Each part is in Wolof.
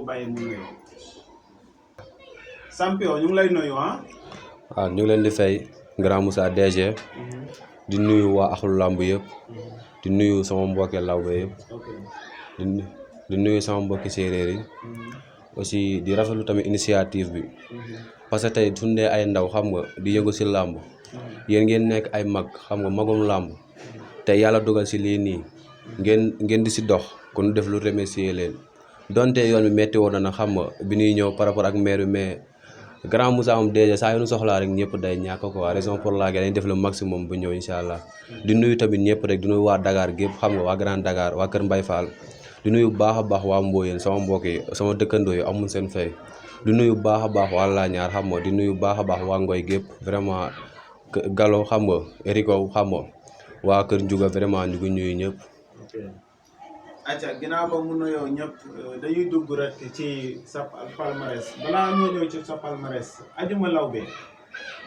bàyyi mu nuyu. Champion ñu ngi lay nuyu ah. waaw ñu ngi leen di fay Grand Moussa DG di nuyu waa axlu làmb yëpp di nuyu sama mbokki lawbe yëpp di nuyu sama mbokki séeréer yi aussi di rafetlu tamit initiative bi parce que tey suñu dee ay ndaw xam nga di yëngu si làmb yéen ngeen nekk ay mag xam nga magum làmb te yàlla dogal si lii nii ngeen di si dox kon def lu remercier leen donte yoon bi metti woon na xam nga bi ñuy ñëw par rapport ak maire bi mais Grand Moussa moom déjà saa yu nu soxlaa rek ñëpp day ñàkk quoi raison pour laquelle dañuy def le maximum bu ñëw incha allah di nuyu tamit ñëpp rek di nuyu waa Dakar gépp xam nga waa Grand Dakar waa Kër Mbaye Fall di nuyu bu baax a baax waa Mboyeen sama mbokk yi sama dëkkandoo yi amul seen fay di nuyu bu baax a baax waa Laañaar xam nga di nuyu bu baax a baax waa Ngoy gépp vraiment Galo xam nga Eriko xam nga waa Kër Ndiouga vraiment ñu ngi nuyu ñëpp. acca ginnaaw ba mu nuyoo ñëpp dañuy dugg rek ci sa palmarès balaa ñoo ñëw ci sa palmarès Adjuma Lawbe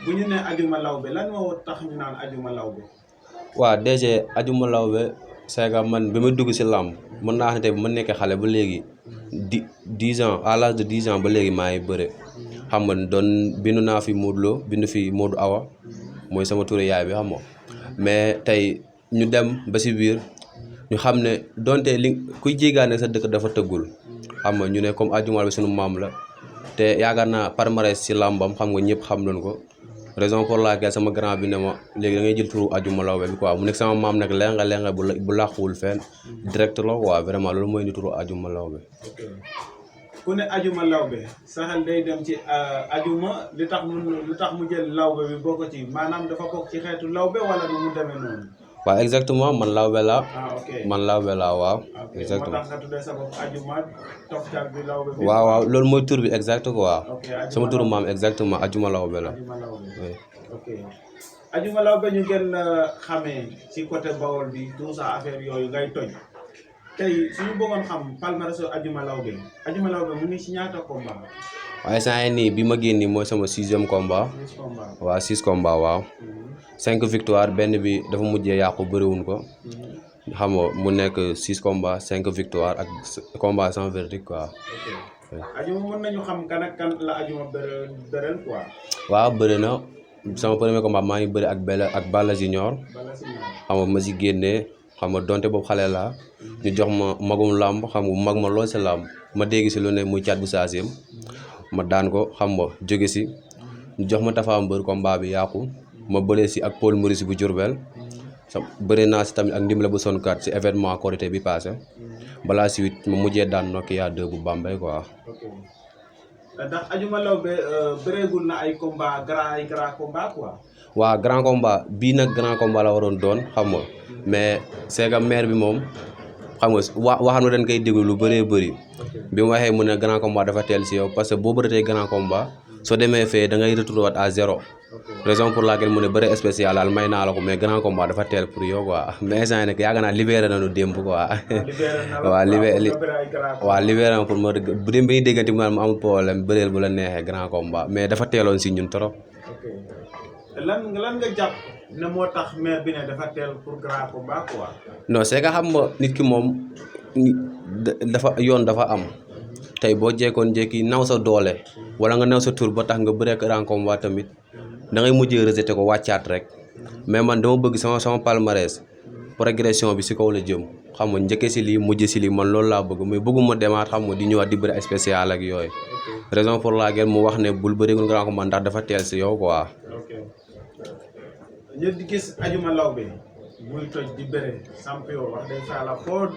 bu ñu nee Adjuma Lawbe lan moo tax ñu naan Adjuma Lawbe. waaw DG Adjuma Lawbe c'est que man bi ma dugg si làmb mën naa wax ne tey bu ma nekkee xale ba léegi 10 ans à l'âge de 10 ans ba léegi maa ngi bëre xam nga doon bindu naa fi Modou Lo bindu fi Modou Awa mooy sama turu yaay bi xam nga mais tey ñu dem ba si biir. ñu xam ne donte li kuy jéegaane sa dëkk dafa tëggul xam nga ñu ne comme Adjuma bi sunu maam la te yaakaar naa palmarès ci làmbam xam nga ñëpp xam nañu ko raison pour laquelle sama grand bi ne ma léegi da ngay jël turu Adjuma Lawbe bi quoi mu nekk sama maam nag lenga bu làquwul fenn direct la quoi vraiment loolu mooy ni turu Adjuma Lawbe. ku ne Adjuma Lawbe sa xel day dem ci Adjuma li tax mu jël lawbe bi bokk ci maanaam dafa bokk ci xeetu lawbe wala nu mu demee noonu. waaw exactement man lawbe laa. ok man lawbe laa waaw. exactement moo tax nga tuddee sa bopp Adjuma toftal bi lawbe bi. waaw loolu mooy tur bi exact quoi. ok sama turu maam exactement Adjuma Lawbe la. Adjuma Lawbe ok Adjuma Lawbe ñu gën xamee ci côté Bawol bi tout ça affaire yooyu ngay toj tey suñu bëggoon xam palmarès Adjuma Lawbe mu ngi ci ñaata combat. waaye saa nii bi ma génn mooy sama 6e combat. 6 combat waaw 6 combat waaw. 5 victoire benn bi dafa mujjee yàqu bëriwuñ ko xam nga mu nekk 6 combats 5 victoire ak combat sans verdict quoi. Adjuma mën nañu xam kan ak kan la Adjuma bëreel quoi. waaw bëri na sama premier combat maa ngi bëri ak Balla Junior xam nga ma si génnee xam nga donte boobu xale laa ñu jox ma magum làmb xam nga mag ma lool si làmb ma dégg si lu ne muy caat bu saasim ma daan ko xam nga jóge si ñu jox ma Tafa Mbër combat bi yàqu. ma bëree si ak Paul Maurice bu Diourbel bëree naa si tamit ak Ndimla bu sonkat si événement Korité bi passé balaa si ma mujjee daan Nokia 2 bu Bambey quoi. ndax Adjuma Lawbe bëreegul na ay combat grand combat quoi. waaw grand combat bii nag grand combat la waroon doon xam nga mais c'est que maire bi moom xam nga waxam na dañ koy déglu lu bëree bëri bi mu waxee mu ne grand combat dafa teel si yow parce que boo bëreetee grand combat soo demee fee da ngay retourner waat à 0. raison pour laquelle mu ne bëre spécial daal may naa la ko mais grand combat dafa teel pour yow quoi mais instant yii nag yaakaar naa libéré nañu démb quoi. waaw libéré na pour ma bu dem bi ñuy déggante mu amul problème bëreel bu la neexee grand combat mais dafa teeloon si ñun trop. lan nga jàpp ne moo tax maire bi ne dafa teel pour grand combat quoi. non c'est que xam nga nit ki moom dafa yoon dafa am tey boo jekkoon jekki naw sa doole wala nga naw sa tur ba tax nga bëree grand combat tamit. da ngay mujjee rejeté ko wàccaat rek mais man dama bëgg sama palmarès progression bi si kaw la jëm xam nga njëkkee si lii mujj si lii man loolu laa bëgg mais bëgguma demaat xam nga di ñëwaat di bëri spécial ak yooyu raison pour laquelle mu wax ne bul bëri grand combat ndax dafa teel si yow quoi. ñu di gis Adjuma Lawbe muy toj di bëre champion wax dëgg yàlla foo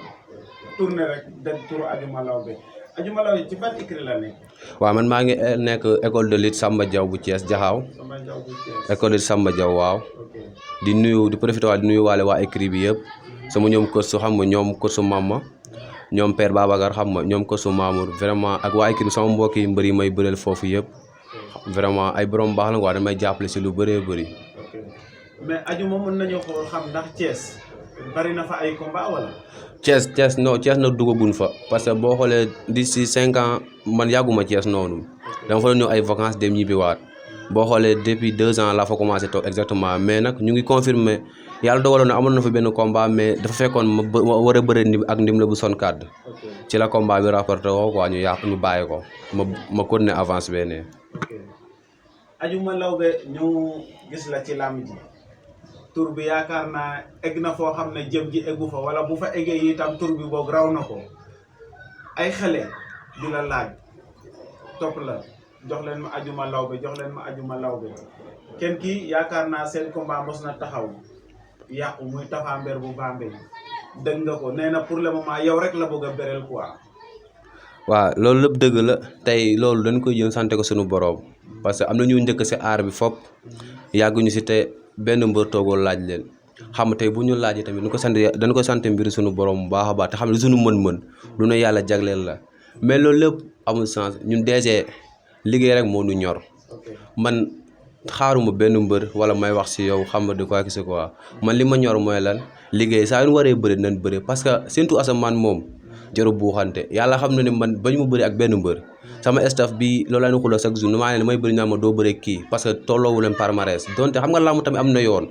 tourné rek dem turu Adjuma Lawbe ci ban écurie la nekk. waaw man maa ngi nekk école de lutte Samba Diaw bu Thiès Jaxaaw. école de lutte Samba Diaw waaw. di nuyu di profité waale di nuyu waale waa écurie bi yëpp sama ñoom kër su xam nga ñoom kër su Mama ñoom Père Babacar xam nga ñoom kër su Mamour vraiment ak waa écurie sama mbokk yi mbër yi may bëreel foofu yëpp vraiment ay borom baax la quoi damay jàppale si lu bëree bëri. mais Adjuma mën nañu xool xam ndax Thiès bari na fa ay combat wala. Thiès nag dugagun fa parce que boo xoolee d'ici 5 ans man yàgguma Thiès noonu dama fa ñëw ay vacances dem ñibbiwaat boo xoolee depuis 2 ans laa fa commencé toog exactement mais nag ñu ngi confirmer yàlla dogaloon na amoon na fa benn combat mais dafa fekkoon ma war a bëre ak Ndimle bu son kàdd ci la combat bi rapporté woo quoi ñu bàyyi ko ma continuer avance beneen. Adjuma Lawbe ñu gis la ci làmb ji tur bi yaakaar naa egg na foo xam ne jëm ji eggu fa wala bu fa eggee itam tur bi boog raw na ko ay xale di la laaj topp la jox leen ma Adjuma Lawbe jox leen ma Adjuma Lawbe kenn kii yaakaar naa seen combat mos na taxaw yàqu muy Tapha Mbeur bu Bambey dégg nga ko nee na pour le moment yow rek la bëgg a bérel quoi. waaw loolu lépp dëgg la tey loolu dañ koy jël sante ko suñu borom parce que am na ñu njëkk si aar bi fop yàgguñu si te benn mbër toogoo laaj leen xam nga tey bu ñu laajee tamit dañ ko sant mbiri suñu borom bu baax a baax te xam ne suñu mën-mën lu ne yàlla jagleel la mais loolu lépp amul sens ñun DG liggéey rek moo ñu ñor man xaaruma benn mbër wala may wax si yow xam nga di ko ak quoi man li ma ñor mooy lan liggéey saa yu ñu waree bëri nañ bëri parce que surtout asamaan moom jaru buuxante yàlla xam na ne man bañ mu bëri ak benn mbër sama staff bi loolu la ñu xuloo chaque jour nu maa ne damay bëri ñaa ma doo bëri kii parce que tolloowu leen palmarès donte xam nga làmb tamit am na yoon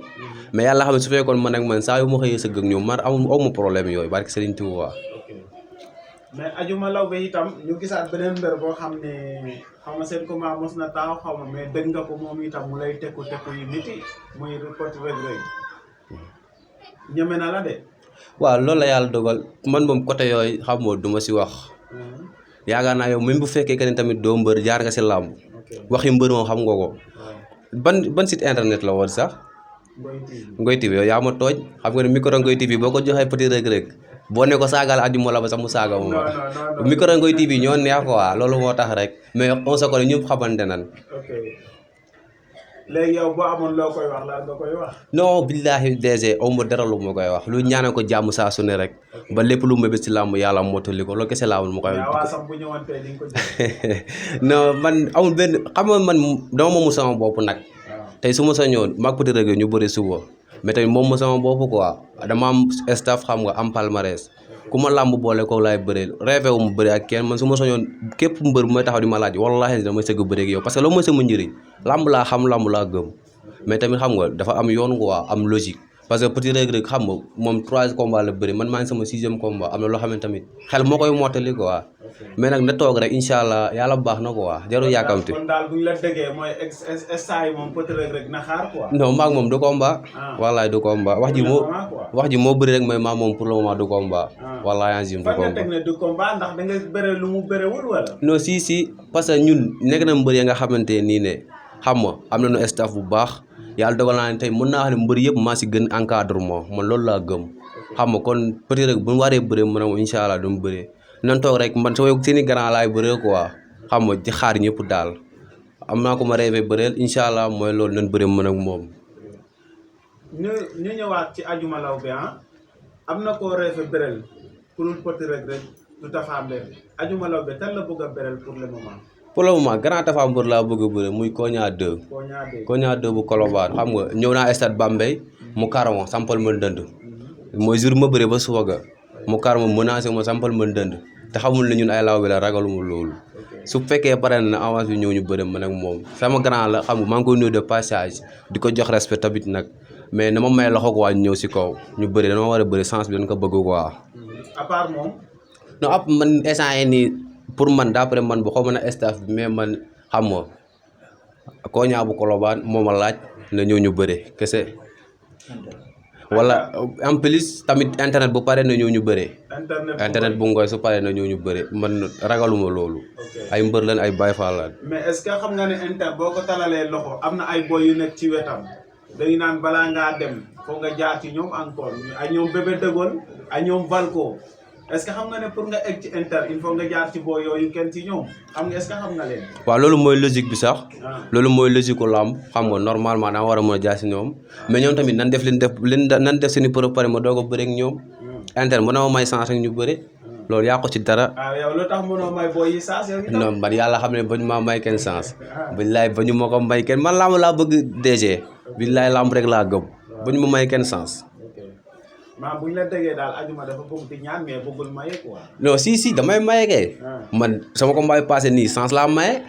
mais yàlla xam ne su fekkoon man ak man saa yu ma xëyee sëgg ak ñoom man amu problème yooyu barke Serigne Touba. mais Adjuma Lawbe itam ñu gisaat beneen mbër boo xam ne xaw ma seen combat mos na taxaw xaw ma mais dégg nga ko moom itam mu lay tekku yu niti muy Petit Reug Reug ñeme na la de. waaw loolu la yàlla dogal man moom côté yooyu xam nga du ma si wax yaakaar naa yow même bu fekkee que ne tamit doo mbër jaar nga si làmb waxi mbër moom xam nga ko ban site internet la woon sax. Ngoy TV yow yaa ma tooj xam nga ne micro Ngoy TV boo ko joxee Petit Reug Reug boo ne ko saagal Adjuma Lawbe sax mu saaga moom micro Ngoy TV ñoo neex quoi loolu moo tax rek mais on se connaît ñëpp xamante nan. léegi yow boo amoon loo koy wax lan nga koy wax. non billahi DG aw ma dara lu ma koy wax lu ñaanal ko jàmm saa su ne rek ba lépp lu ma bés ci làmb yàlla mottali ko loolu kese laa woon ma koy wax. waaw sam bu ñëwoon tey di nga ko jël. non man amul benn xam nga man dama moomu sama bopp nag. tey su ma sañoon maag Petit Reug ñu bëri suba mais tamit moom ma sama bopp quoi dama am staff xam nga am palmarès ku ma làmb boole ko laay bëree rêvé wu mu bëri ak kenn man su ma sañoon képp mbër bu may taxaw di ma laaj wallaahi damay sëgg bëri ak yow parce que loolu mooy sama njëriñ làmb laa xam làmb laa gëm mais tamit xam nga dafa am yoon quoi am logique parce que Petit Reug Reug xam nga moom 3 combats la bëri man maa ngi sama 6e combat am na loo xam ne tamit xel moo koy mottali quoi mais nag na toog rek incha allah yàlla baax na quoi jarul yàkkamti. kon daal bu ñu la déggee mooy instant yi moom Petit Reug Reug na xaar quoi. non maag moom du combat. wallaay du combat wax ji moo bëri rek mooy maa moom pour le moment du combat. wallaay en du combat fan nga teg ne du combat ndax da nga bëre lu mu bërewul wala. non si parce que ñun nekk na mbër ya nga xamante nii ne xam nga am nañu staff bu baax yàlla dogal naa ne tey mën naa xam ne mbër yëpp maa si gën encadrement man loolu laa gëm xam nga kon Petit Reug bu ñu waree bëree mën a incha allah du mu bëree nan toog rek man sama seeni grand laay bëree quoi xam nga di xaar ñëpp daal am naa ko ma rêvé bëreel incha allah mooy loolu nan bëree mën ak moom. ñu ñëwaat ci Adjuma Lawbe am na koo rêvé bëreel pour Petit Reug Reug du Tapha Mbeur Adjuma Lawbe kan la bëgg a bëreel pour le moment. pour le moment grand Tapha Mbeur laa bëgg a bëre muy Koña 2. Koña 2 bu Colobane xam nga ñëw naa stade Bambey mu karama sampal ma dënd mooy jour ma bëre ba suba ga mu karama menacé ma sampal ma dënd te xamul ne ñun ay lawbe la ragaluma loolu su fekkee pare na avance bi ñëw ñu bëre man ak moom sama grand la xam nga maa ngi koy nuyu de passage di ko jox respect tamit nag mais na ma may loxo quoi ñu ñëw si kaw ñu bëre dama war a bëre sens bi dañ ko bëgg quoi. à part moom. non ab man instant yii nii pour man d'après man bu xaw ma na staff bi mais man xam nga Koña bu Colobane moo ma laaj na ñëw ñu bëre kese. wala en plus tamit internet bu pare na ñëw ñu bëre. internet bu ngoy su pare na ñëw ñu bëre man ragaluma loolu. ay mbër lan ay Baay Faal lan. mais est-ce que xam nga ne inter boo ko talalee loxo am na ay boy yu nekk ci wetam dañu naan balaa ngaa dem foog nga jaar ci ñoom encore ay ñoom Bébé Dégol ay ñoom Valko est-ce que xam nga ne pour nga egg ci inter il faut nga jaar ci boy yooyu kenn ci ñoom xam nga est-ce que xam nga leen. waaw loolu mooy logique bi sax. loolu mooy logique ku làmb xam nga normalement daa war a mën a jaar si ñoom mais ñoom tamit nan def nan def seen i preuve pare ma doog a bëre ak ñoom. inter mën na ma may chance ak ñu bëre loolu yàqu ci dara. yow lu tax mënoo may boy yi chance yow. non man yàlla xam ne ba ñu maa may kenn chance. billaay ba ñu ma ko may kenn man làmb laa bëgg DG. billaay làmb rek laa gëm ba ñu ma may kenn chance. maa bu ñu la déggee daal Adjuma dafa bëgg di ñaan mais bëggul maye quoi. non si damay maye kay. man sama combat bi passé nii chance laa maye.